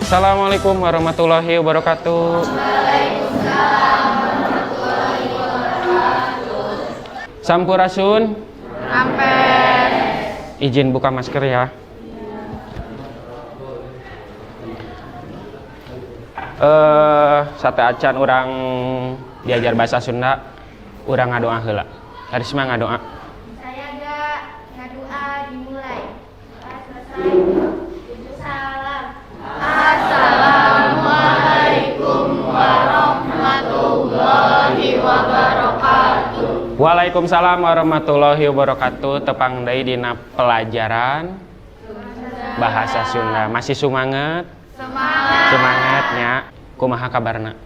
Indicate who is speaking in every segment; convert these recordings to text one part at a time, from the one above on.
Speaker 1: Assalamualaikum warahmatullahi wabarakatuh. Sampurasun.
Speaker 2: Rampes.
Speaker 1: Izin buka masker ya. Sateuacan urang diajar bahasa Sunda, urang ngadoa heula. Karisma ngadoa.
Speaker 2: Saya gak ngadoa dimulai. Doa selesai. Tujuh salam. Assalamualaikum warahmatullahi wabarakatuh.
Speaker 1: Waalaikumsalam warahmatullahi wabarakatuh. Tepang deui dina pelajaran bahasa Sunda. Masih semangat?
Speaker 2: Semangat.
Speaker 1: Semangatnya. Kumaha kabarna?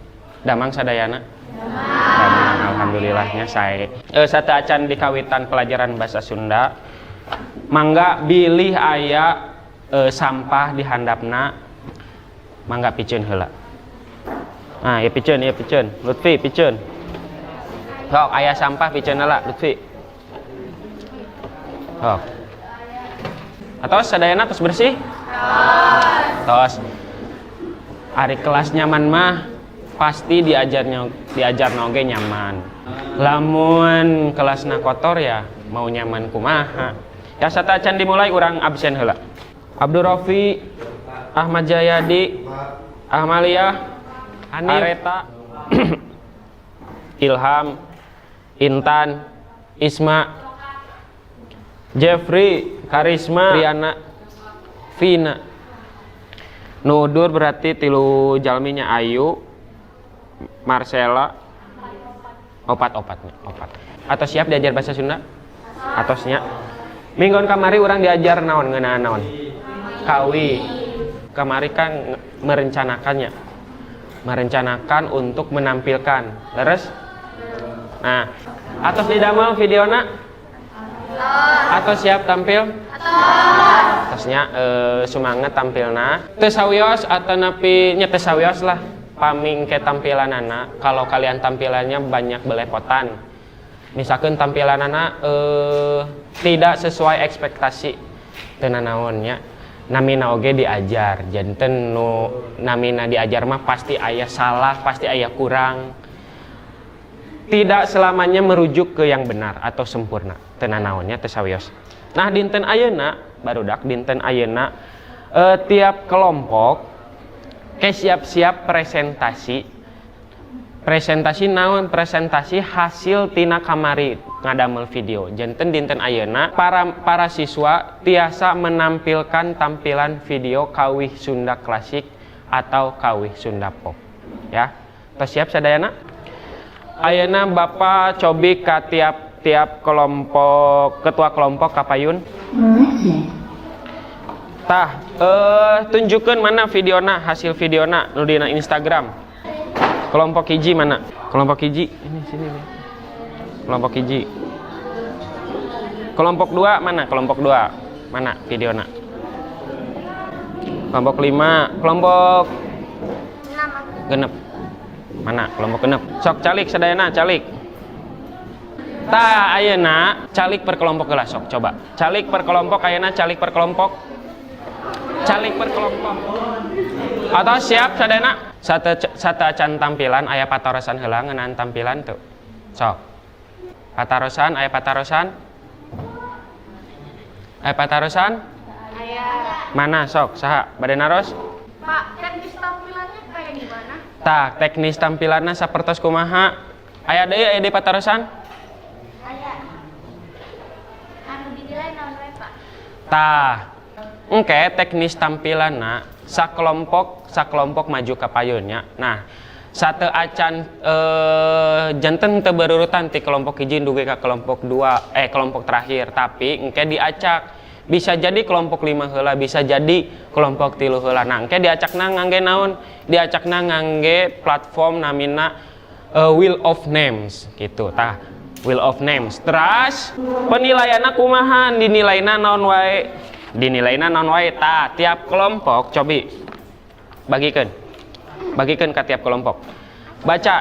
Speaker 1: Damang sadayana? Damang, alhamdulillahnya sae. Sateuacan dikawitan pelajaran bahasa Sunda, mangga bilih aya sampah di handapna, mangga piceun heula. Nah, ya piceun, ya piceun. Lutfi piceun. Sok aya sampah piceun heula, Lutfi. Sok. Atos sadayana tos bersih? Tos. Ari kelas nyaman mah pasti diajarnya diajar oge nyaman. Lamun kelasna kotor ya mau nyaman kumaha. Ya, sateuacan dimulai urang absen heula. Abdul Rofi, Ahmad Jayadi, Ahmaliyah, Hanif, Areta, Ilham, Intan, Isma, Jeffrey, Karisma, Riana, Vina. Nudur berarti tilu jalminya Ayu, Marcella, opat opatnya, opat. Atau siap diajar bahasa Sunda? Atosnya. Minggon kamari urang diajar naon, ngeunaan naon? Kawi. Kamari kan merencanakannya. Merencanakan untuk menampilkan. Terus? Nah, atos didamel videona? Atau siap tampil? Atasnya semangat tampilna. Teu sawios atau napi nya teu sawios lah paming ke tampilanana. Kalau kalian tampilannya banyak belepotan. Misalkan tampilanana tidak sesuai ekspektasi, teu nanaon nya. Namina oge diajar. Janten nu namina diajar mah pasti aya salah, pasti aya kurang. Tidak selamanya merujuk ke yang benar atau sempurna. Teu nanaon nya, teu sawios. Nah, dinten ayeuna, barudak, dinten ayeuna tiap kelompok ke siap-siap presentasi. Presentasi naon? Presentasi hasil tina kamari ngadamel video. Janten dinten ayeuna para para siswa tiasa menampilkan tampilan video kawih Sunda klasik atau kawih Sunda pop. Ya. Tos siap sadayana? Ayeuna Bapak cobi ka tiap tiap kelompok, ketua kelompok kapayun. Tah, tunjukkan mana videona, hasil videona nu dina Instagram. Kelompok hiji mana? Kelompok hiji ini sini nih. Kelompok hiji. Kelompok dua mana? Kelompok dua mana videona? Kelompok lima, kelompok genep. Mana kelompok genep? Sok calik sadayana, calik. Tah, ayeuna calik per kelompok heula, sok coba. Calik per kelompok ayeuna, calik per kelompok. Calik per kelompok. Atau siap sadayana? Sateuacan tampilan aya patarosan heula ngeunaan tampilan tuh. Sok. Patarosan, aya patarosan? Aya patarosan?
Speaker 2: Aya.
Speaker 1: Mana sok saha bade naros?
Speaker 2: Pak, teknis tampilannya kayak gimana?
Speaker 1: Tah, teknis tampilanna sapertos kumaha? Aya deui, aya deui patarosan?
Speaker 2: Aya. Anu dinilai naon we, Pak?
Speaker 1: Tah, engke teknis tampilanna sakelompok sakelompok maju ke payunnya. Nah, sateuacan janten teu berurutan ti kelompok hiji dugi ka kelompok dua, kelompok terakhir, tapi engke diacak. Bisa jadi kelompok lima heula, bisa jadi kelompok tilu heula. Nah, engke diacakna ngangge naon? Diacakna ngangge platform namina Wheel of Names gitu. Tah, Wheel of Names. Terus penilaianna kumaha? Dinilaina naon wae? Dinilaina naon wae? Tah, tiap kelompok cobi bagikeun. Bagikeun ka tiap kelompok. Baca.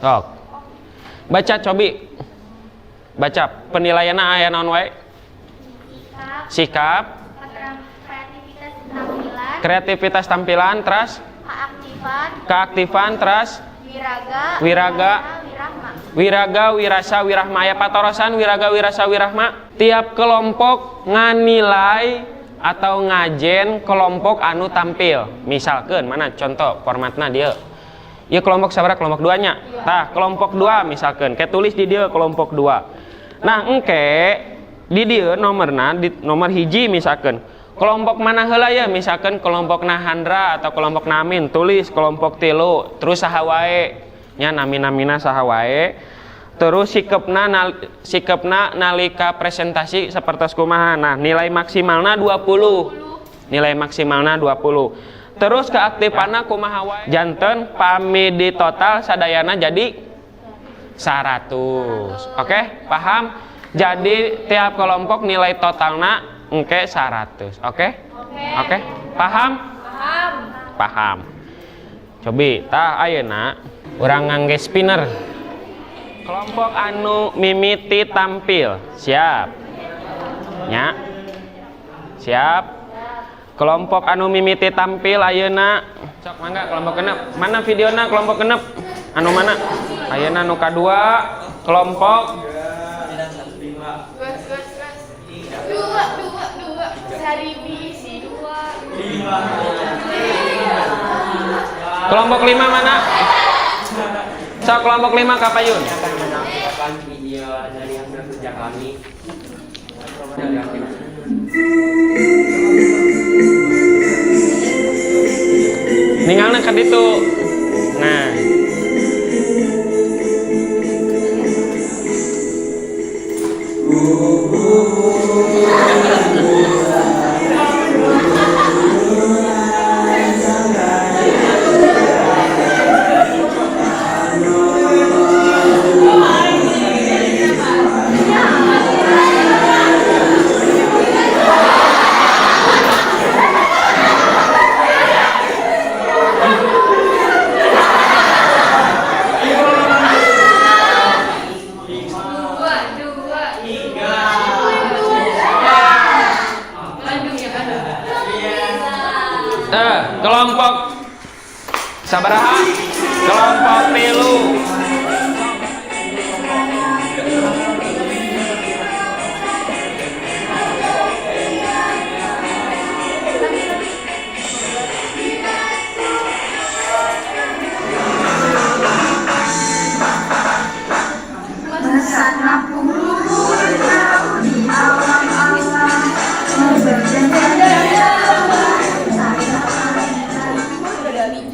Speaker 1: Sok. Baca cobi. Baca penilaianna aya naon wae?
Speaker 2: Sikap,
Speaker 1: Sikap,
Speaker 2: kreativitas tampilan,
Speaker 1: Kreativitas tampilan, terus?
Speaker 2: Keaktifan.
Speaker 1: Keaktifan, terus?
Speaker 2: Wiraga.
Speaker 1: Wiraga.
Speaker 2: Wirahma.
Speaker 1: Wiraga, wirasa, wirahma. Aya patarosan wiraga, wirasa, wirahma? Tiap kelompok nganilai atau ngajen kelompok anu tampil. Misalkan mana contoh formatna dia. Ieu kelompok sabaraha? Kelompok 2 nya. Tah, kelompok 2 misalkan kayak tulis di dia kelompok 2. Nah, engke di dia nomorna di nomor hiji misalkan. Kelompok mana heula ya? Misalkan kelompok Nahandra atau kelompok Namin, tulis kelompok 3, terus saha wae nya, nami-namina saha wae. Terus sikepna nalika presentasi sapertos kumaha. Nah, nilai maksimalna 20. Nilai maksimalna 20. Terus keaktifanna kumaha wae. Janten pami di total sadayana jadi 100. Oke, paham? Jadi tiap kelompok nilai totalna engke 100. Oke? Oke. Paham?
Speaker 2: Paham.
Speaker 1: Paham. Cobi tah ayeuna urang ngangge spinner. Kelompok anu mimiti tampil. Siap. Nya. Siap. Kelompok anu mimiti tampil ayeuna. Sok mangga kelompok genep. Mana videona kelompok genep? Anu mana? Ayeuna nu kadua kelompok
Speaker 2: Dua, dua, dua. Sari bisi dua.
Speaker 1: Kelompok 5 mana? Sok kelompok 5 kapayun.
Speaker 3: Akan menampilkan video dari hasil kerja kami.
Speaker 1: Ninggalna ka ditu. Nah.
Speaker 2: Dua, dua. Tiga. Bandung ya, Bandung.
Speaker 1: Kelompok sabaraha? Kelompok 3.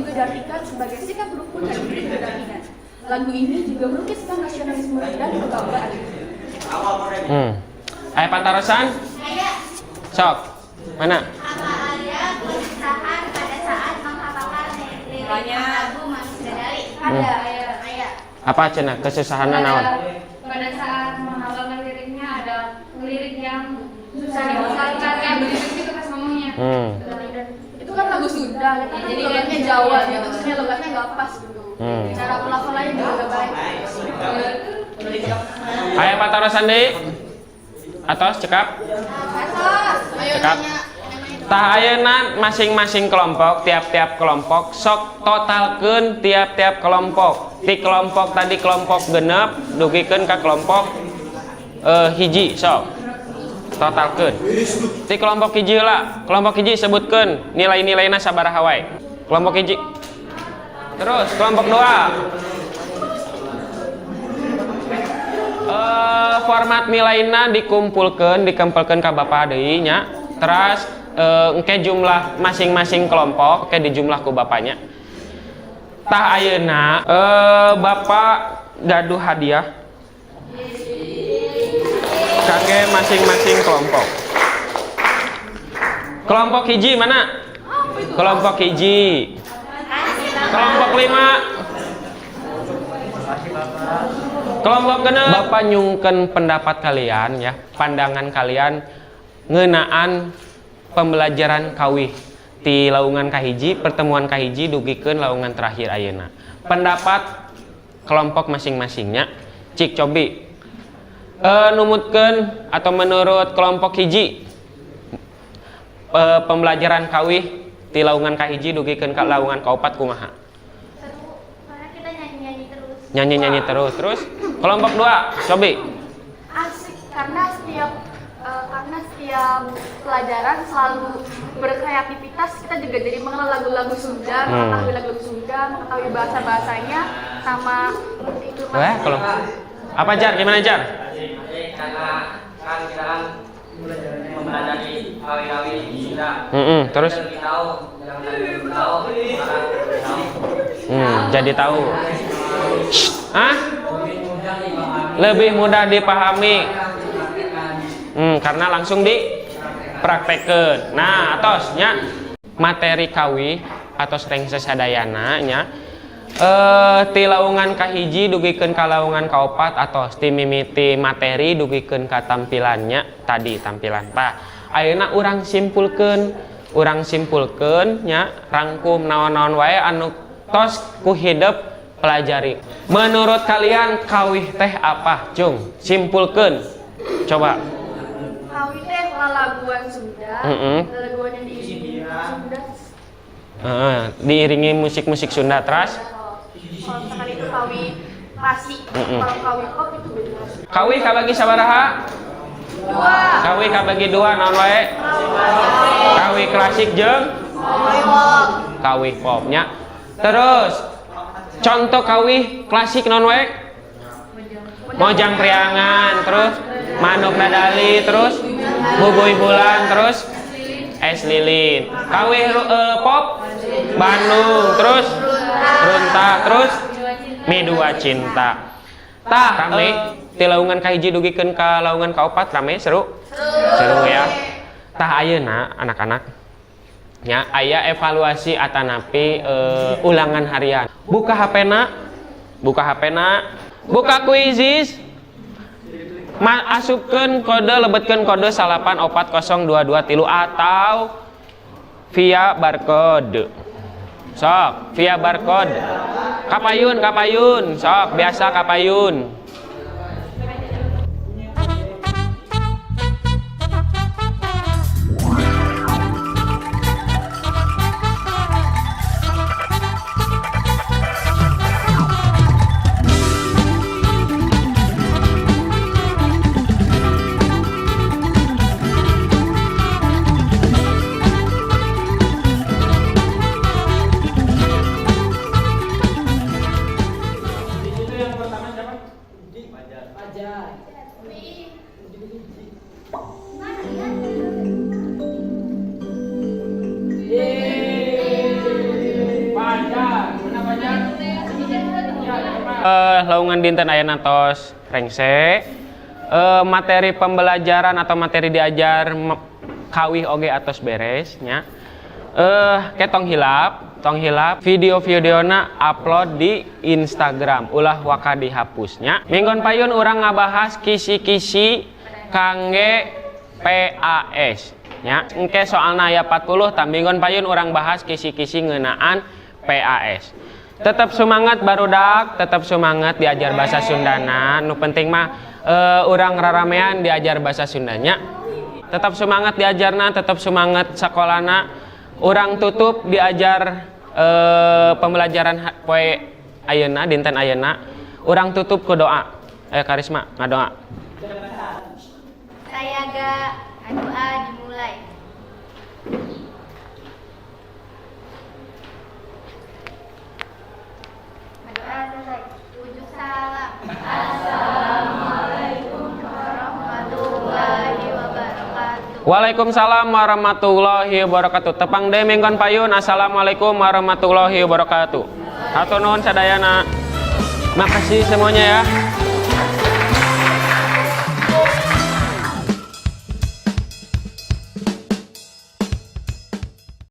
Speaker 4: Juga diartikan sebagai sikap rukun dan hidup berdampingan. Lagu ini juga melukiskan nasionalisme dan kebanggaan.
Speaker 1: Aya patarosan?
Speaker 2: Aya.
Speaker 1: Sok. Mana?
Speaker 2: Apa ada kesusahan pada saat menghafalkan lirik lagu Manis Dadali? Ada. Aya.
Speaker 1: Apa cenah kesusahanna naon?
Speaker 5: Pada saat menghafalkan liriknya ada lirik yang susah dihafalkan, kayak begitu gitu pas ngomongnya.
Speaker 4: Itu kan lagu Sunda, kita kan
Speaker 5: Jadi
Speaker 4: logatnya
Speaker 5: kan-
Speaker 4: Jawa gitu, maksudnya logatnya nggak pas gitu. Cara pelafalannya juga nggak baik.
Speaker 1: Aya patarosan deui? Atos cekap?
Speaker 4: Ayo
Speaker 1: Cekap.
Speaker 4: nanya.
Speaker 1: Tah ayeuna masing-masing kelompok, tiap-tiap kelompok sok totalkeun tiap-tiap kelompok. Ti kelompok tadi kelompok genep dugikeun ka kelompok hiji sok. Totalkeun. Ti kelompok hiji heula, kelompok hiji sebutkeun nilai-nilaina sabaraha wae. Kelompok hiji. Terus kelompok 2. Format nilaina dikumpulkeun, dikempelkeun ka bapak deui nya. Terus engke jumlah masing-masing kelompok engke dijumlah ku bapaknya. Tah ayeuna bapak gaduh hadiah kangge masing-masing kelompok. Kelompok hiji mana? Kelompok hiji. Kelompok 5. Kelompok genep. Bapak nyungkeun pendapat kalian ya, pandangan kalian ngeunaan pembelajaran kawih ti laungan kahiji, pertemuan kahiji dugikeun laungan terakhir ayeuna. Pendapat kelompok masing-masingnya. Cik cobi. Numutkeun atau menurut kelompok hiji, pembelajaran kawih Ti laungan kahiji dugikeun ka laungan kaopat kumaha?
Speaker 2: Seru, karena kita nyanyi-nyanyi terus.
Speaker 1: Nyanyi-nyanyi terus. Terus kelompok dua, cobi.
Speaker 4: Asik karena setiap pelajaran selalu berkreativitas, kita juga jadi mengenal lagu-lagu Sunda, mengetahui lagu-lagu Sunda, mengetahui bahasa-bahasanya sama itu.
Speaker 1: Wah, kalau apa, Jar? Gimana, Jar?
Speaker 3: Asik, karena kan kita kan mempelajari kawih-kawih Sunda.
Speaker 1: Terus?
Speaker 3: Kita lebih tahu yang tadi belum tahu, sekarang lebih tahu.
Speaker 1: Jadi tahu. Hah? Lebih mudah dipahami. Karena langsung dipraktekkeun. Nah, atos nya materi kawih atos rengse sadayana nya. Ti laungan kahiji dugikeun ka laungan kaopat atos, ti mimiti materi dugikeun ka tampilannya tadi, tampilan. Tah, ayeuna urang simpulkeun nya, rangkum naon-naon wae anu tos ku hidep pelajari. Menurut kalian kawih teh apa? Cung, simpulkeun. Coba.
Speaker 4: Kawih teh lalaguan Sunda, lalaguan yang diiringi Sunda.
Speaker 1: Heeh, diiringi musik-musik Sunda, terus
Speaker 4: Kalau misalkan itu kawih klasik, kalau kawih pop itu beda.
Speaker 1: Kawih kabagi sabaraha?
Speaker 4: Dua.
Speaker 1: Kawih kabagi dua, naon wae? Kawih klasik jeung kawih popnya. Terus contoh kawih klasik naon wae? Mojang Priangan, terus Manuk Dadali, terus Bubuy Bulan, terus Es Lilin. Kawih pop Bandung, terus Runtah, terus Midua Cinta. Tah, rame ti laungan kahiji dugikeun ka laungan kaopat rame, seru? Seru ya. Tah, ayeuna anak-anak nya aya evaluasi atanapi ulangan harian. Buka HP-na, buka HP-na, buka Quizizz. Asupkeun kode, lebetkeun kode 940223 atau via barcode. Sok, via barcode. Kapayun, kapayun, sok biasa kapayun. Itu yang pertama siapa?
Speaker 3: Fajar.
Speaker 2: Mana ya?
Speaker 1: Fajar. Mana Fajar? Laungan dinten ayeuna tos rengse. Materi pembelajaran atau materi diajar kawih oge atos beres nya. Ke tong hilap, tong hilap video-videona upload di Instagram, ulah waka dihapusnya. Minggon payun urang ngabahas kisi-kisi kangge PAS nya. Engke soalna aya 40, tah minggon payun urang bahas kisi-kisi ngeunaan PAS. Tetap semangat barudak, tetap semangat diajar bahasa Sundana. Nu penting mah urang raramean diajar bahasa Sundanya. Tetap semangat diajarna, tetap semangat sekolahna. Urang tutup diajar pembelajaran poe ayeuna, dinten ayeuna. Urang tutup ku doa. Karisma ngadoa.
Speaker 2: Sayaga doa dimulai. Doa selesai. Ujuk salam. Assalamualaikum warahmatullahi wabarakatuh.
Speaker 1: Waalaikumsalam warahmatullahi wabarakatuh. Tepang deui minggon payun. Assalamualaikum warahmatullahi wabarakatuh. Hatur nuhun sadayana. Makasih semuanya ya.